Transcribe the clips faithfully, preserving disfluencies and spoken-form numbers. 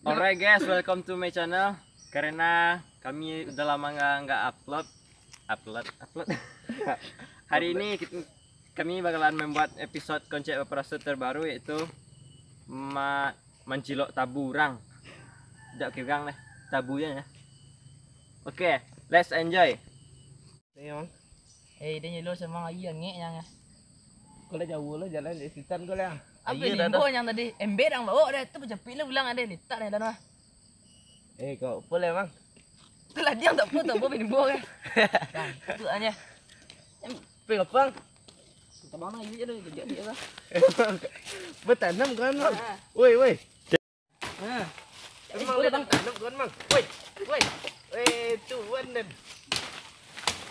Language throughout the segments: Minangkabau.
Alright guys, welcome to my channel. Karena kami udah lama nggak nggak upload, upload, upload. Hari ini kit- kami bakalan membuat episode konsep episode terbaru, yaitu ma- mancilok tabu urang. Tidak kigang deh, tabu ya. Oke, let's enjoy. Ni, Mang. Eh, dia nyelo sama aia angek yang. Kau lah jauh lah jalan dari sitan kau lah. Apa ni dah, dah. Yang tadi? Ember yang bawa dah, tu pacapik lah pulang ada letak dah dalam. Eh, kau apa lah, Mang? Tu lah dia tak apa, tak apa, bini buah kan. Nah, tu aja. Pe, apa? Kita mana ini je dah, kejap dia lah. Bertanam kan, Mang? Ah. Woi, woi. Ha. Emang boleh, Bang. Tanam kan, Mang? Woi, woi. Eh, tuan dan.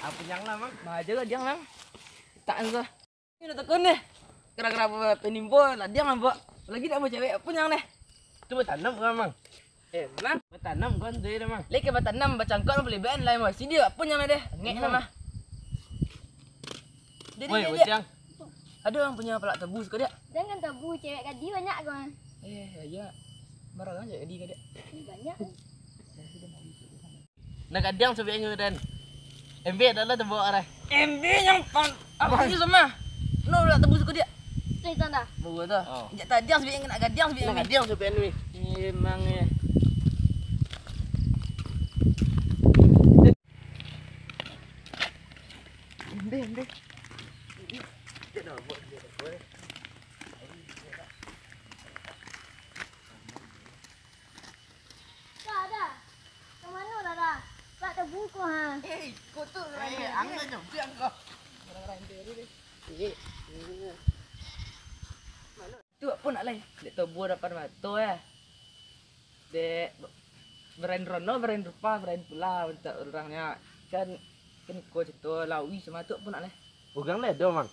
Apa yang lah, Mang? Maja lah dia, Mang. Tak ansah. Ini dah tekun nih. Gara-gara apa penimbo lah dia ngambek. Lagi dah mau cewek apa yang nih? Tu bertanam kan, Mang? Eh, Mang. Bertanam kan tu ya, Mang? Lagi bertanam, bacangkok, beli ben lah emosi dia. Apa yang deh? Ngek sama. Jadi woi, dia, dia. Bocang. Ada orang punya palak tebu suka dia? Jangan tebu, cewek gadi banyak kau. Eh, iya. Barang aja gadi kada. Ih, banyak. Nak gadiang sabanyak nyo, Dan. Ember dah lah tabawa arah. Ember yang pan-, apa ni sama? No, lah tembus ke dia? Cerita dah. Bawa dah. Oh. Jak tadiang sabanyak nak gadiang sabanyak. Nak gadiang sabanyak ni. Memang ya. Ember, ember. Dia dah buat dia dah buat. Dah, dah. Ka mano, dah, dah? Bak tabu ko, ha. Eh, iko tu. Eh, angin nyo, biang ko. Orang-orang itu dulu deh. Eh, eh. Mano? Tu apo nak lai? Dek tobo dapan mato, eh. Dek berain rono, berain rupa, berain pula untuk orangnya. Kan, kan iko cito lawi sama tu apo nak lai? Ugang lai ado, Mang?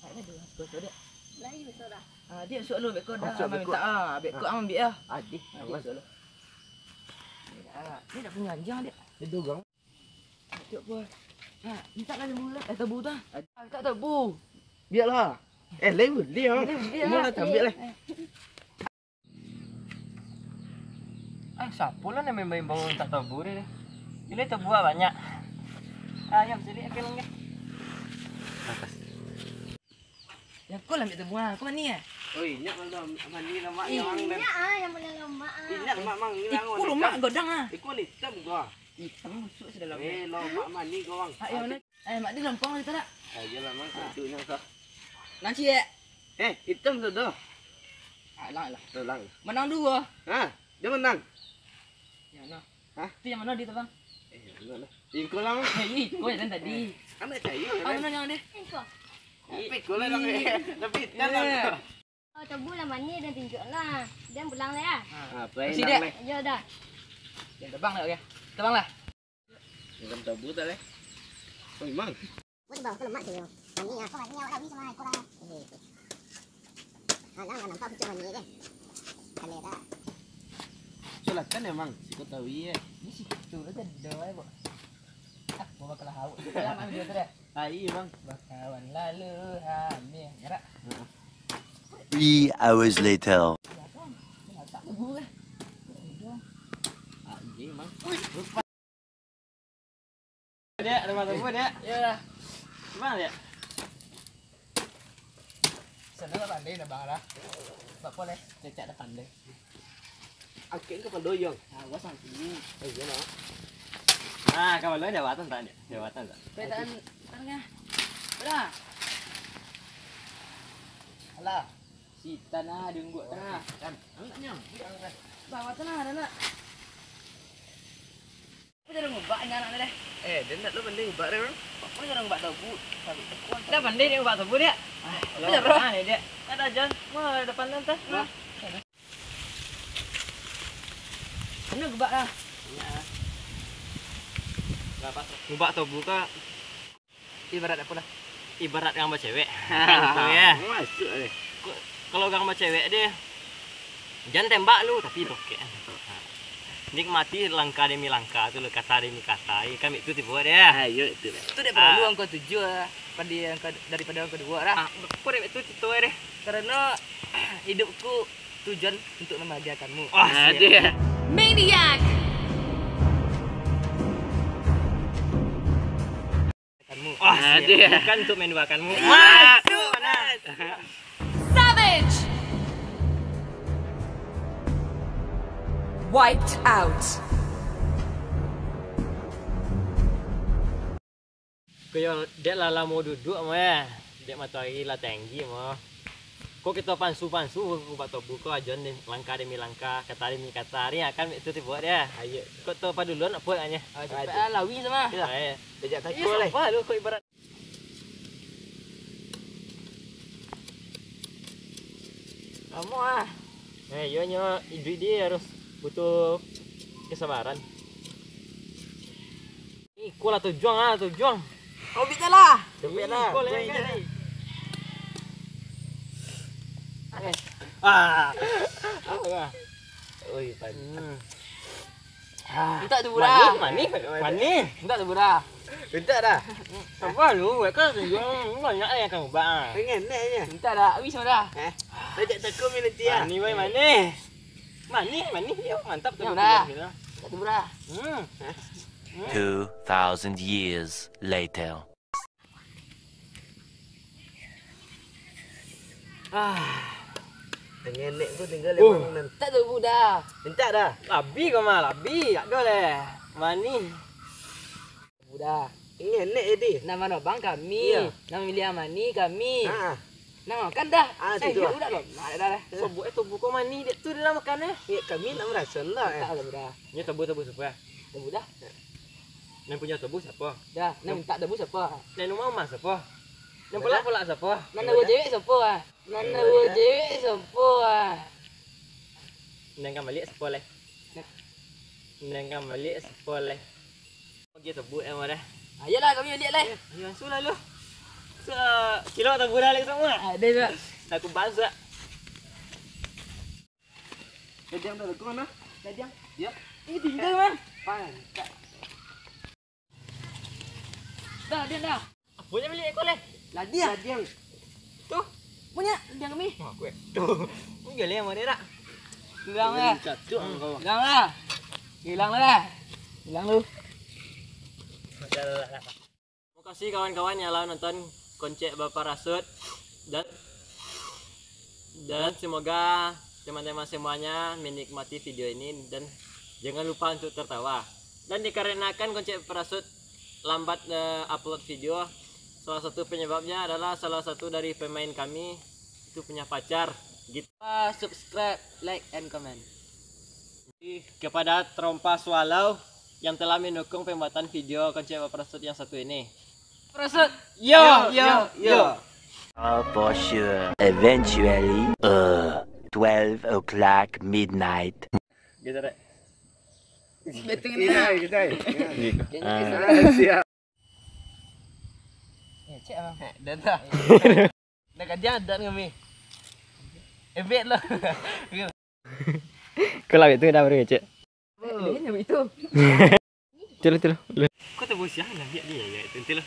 Nak lai ado, suko-suko, Dek. Lai betul dah. Ah, Dek, suko lu, beko dah, Mang minta, ah, beko Mang ambil, ah. Adih, ah, Dek, suko lu. Ah, ni dah punya anjing, Dek. Itu, Gang. Cok, boy. Ah, minta lah tabu lah. Eh, tabu dah. Ah, minta tabu. Biarlah. Eh, lai beli, Mang. Lai beli, Mang, ah. Lah ambil lah. Eh. Ah, siapo lah nan maimbau-imbau mintak tabu ni? Ini tabu banyak. Ah, yo, sini, oke, Mang, ya. Atas. Ya, kau lah ambil tabu, ah. Kau mani, ya? Oi, inyak malam mani lamak, ya, Mang. Inyak, ah, yang mana lamak, ah. Inyak lamak, Mang. Iko lamak godang, ah. Iko hitam, gua. Hitam busuk sudah lamak. Eh, lamak mani, gua, Mang. Ah, yang mana? Eh, Mak Di lompong kita nak. Ah, iyalah, Mang. Ah. Itu inyak, sah. Nanti, ya. Eh, hitam sudah. Ah, lang, lang. Lang. Menang dua. Ha? Dia menang. Yang mana? Hah? Tu yang mana dia tu, Bang? Eh, yang mana lah? Iko lah, Bang. Eh, iko yang tadi. Kan dah cair, kan? Ah, mana yang ada? Iko. Tapi iko lah, Bang. Tapi hitam lah. Oh, tabu lah mani dan tunjuk lah. Dan pulang lah ya. Ah, apa yang Dek? Yo dah. Yang tebang lah, oke. Tebang lah. Minum tabu tak, leh? Oh, memang. Buat bawah tu lemak tu. Mani ah. Kau mani awak rawi sama kurang. Eh. Alah, nggak nampak pucuk mani kan? Kalera. Sulatan emang, si Kotawi, eh. Ini si Kotawi aja doa, eh, Bok. Ah, mau bakal hauk. Lama video tu dah. Ah, iya, Bang. Bakawan lalu hamil. Ngerak. Heeh. Three hours later. Ya, kan? Masak tu, Bu, eh. Ah, iya, Bang. Wih. Dek, ada mata gua, Dek. Iya. Bang, Dek. Sana lah pandai dah, Bang, lah. Bak boleh, cecak dah pandai. Akik ke pado, Yong? Ah, gua sangsi. Eh, iya, lah. Ah, kalau lo jawatan tak, Dek? Jawatan tak? Petan tengah. Udah. Alah. Si tanah diungguk tengah. Kan, anaknya. Bawah tengah ada nak. Apa jadi ngubak ni anak ni deh? Eh, dia nak lu pandai ngubak dia, Bang. Apa jadi ngubak tabu? Dah pandai dia ngubak tabu dia. Ah, apa jadi? Ah, ni dia. Ada aja. Wah, depan tu, entah. Wah. Mana ngubak ah? Ya. Berapa? Ngubak tabu kah? Ibarat apo lah? Ibarat urang bacewek. Kan tu, ya. Masuk, eh. Ko-, kalau urang bacewek deh, jan tembak lu, tapi rokek. Nikmati langkah demi langkah tu, kata demi kata. Ya, kan itu tipu deh. Ah, yo, itu deh. Tu dek perlu angka tujuh lah, pada angka, daripada angka dua lah. Ah, kau dek itu cerita deh. Karena hidupku Tujuan untuk membahagiakanmu. Wah, dia. Maniac! Kamu. Wah, dia. Bukan untuk menduakanmu. Masuk, panas. Savage! Wiped out. Ko yo, dek lah lamo duduak mah, eh. Dek matoari lah tenggi mah. Kok kito pansu-pansu, bak tobu ko ajo ni, langkah demi langkah, kata demi kata, ni akan itu tibo dia. Ayo. Kok to paduluan apo agaknyo? Ah, capek lah, lawi sama. Iyo. Ayo. Dejak tako lai. Sampah lu kok ibarat. Lamo ah. Eh, iyo nyo iduik dia harus butuh kesabaran. Iko lah tujuang ah, tujuang. Obik dah lah. Obik lah. Iko lah yang kali. Ah. Oi, pan. Hmm. Ah. Mintak tu, Bura. Manih, manih, manih. Mintak tu, Bura. Mintak dah. Sabar lu, kan tujuang banyak yang kamu ubah. Pengen nak je. Mintak dah, habis dah. Eh? Tajak takut minum tia. Manih, wai, manih. Manih, manih dia mantap tu. Mintak tu, Bura. Hmm. Two thousand years later. Ah. Ngenek tu tinggal lima minit. Tak tahu dah. Mintak dah. Labi kau mah, labi. Tak ada leh. Manih. Buda. Ngenek jadi. Nama abang kami. Iya. Nama milih amani kami. Ah. Nah, makan dah. Ah, eh, situ dia lah. Udah loh. Nah, dah, dah. Sobok eh, tubuh kau manih, dek tu dia lah makan eh. Ya, kami nak merasa lah eh. Tak lah, Buda. Nyo tabu-tabu siapa ya? Tabu dah. Nan punyo tabu siapa? Dah, nan mintak tabu siapa? Nan rumah rumah siapa? Nan pulak-pulak siapa? Nan dua cewek siapa ah? Nan dua cewek siapa ah? Nan kan balik siapa leh? Nan kan balik siapa leh? Oke, tabu eh, mah dah. Ayolah, kami balik leh. Eh, ayo, langsung lah lu. Sa-, kilo tabu dah lagi semua. Ada tak? Takut basah. Dadiang dah lekong, nah. Dadiang. Ya. Ini tinggal, man. Pantak. Dah, Diang, dah. Apo nyo bali ekor leh? Ladiang. Ladiang. Tu. Punyo, Diang kami. Wah, kuat. Tu. Enggak leh, mana dak? Hilang lah. Cacuk kau. Hilang lah. Hilang lah. Hilang lu. Dah, dah, dah, dah. Terima kasih kawan-kawan yang lah nonton Koncek Baparasut dan, dan semoga teman-teman semuanya menikmati video ini dan jangan lupa untuk tertawa. Dan dikarenakan Koncek Baparasut lambat eh, upload video, salah satu penyebabnya adalah salah satu dari pemain kami itu punya pacar gitu. Ah, subscribe, like, and comment. Kepada Trompa Swallow yang telah mendukung pembuatan video Koncek Baparasut yang satu ini. Parasut. Yo, yo, yo. Oh, for sure. Eventually, uh, twelve o'clock midnight. Gitu, Rek. Betul ni. Kita, kita. Siap. Eh, cek, Abang. Eh, dah, dah. Nak kajian adat kami. Ebek lah. Kau lah itu dah baru ngecek. Eh, dia nyamuk itu. Betul, betul. Kau tak boleh siang lah, biar dia, ya, tentu lah.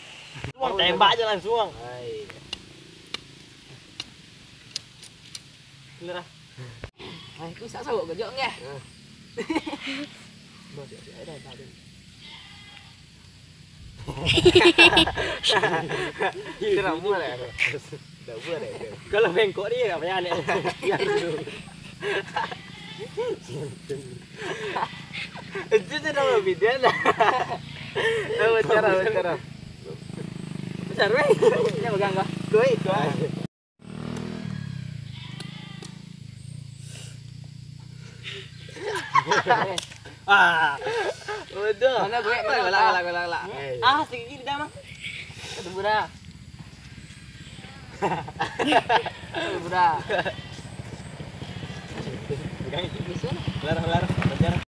Suang tembak je langsung. Hai. Betul lah. Hai, aku sak sawak kejok ngeh. Kira mula. Dah buat dah. Kalau bengkok ni, tak payah, Nek. Itu tu nama bidan lah. Nama cara, nama cara. Besar, weh. Dia pegang kah? Koi, koi. Ah. Udah. Mana gue? Mana? Galak, galak, galak, galak. Ah, sedikit dah, Mang. Satu budak. Satu budak. Pegang. Bisa. Larang, larang. Larang.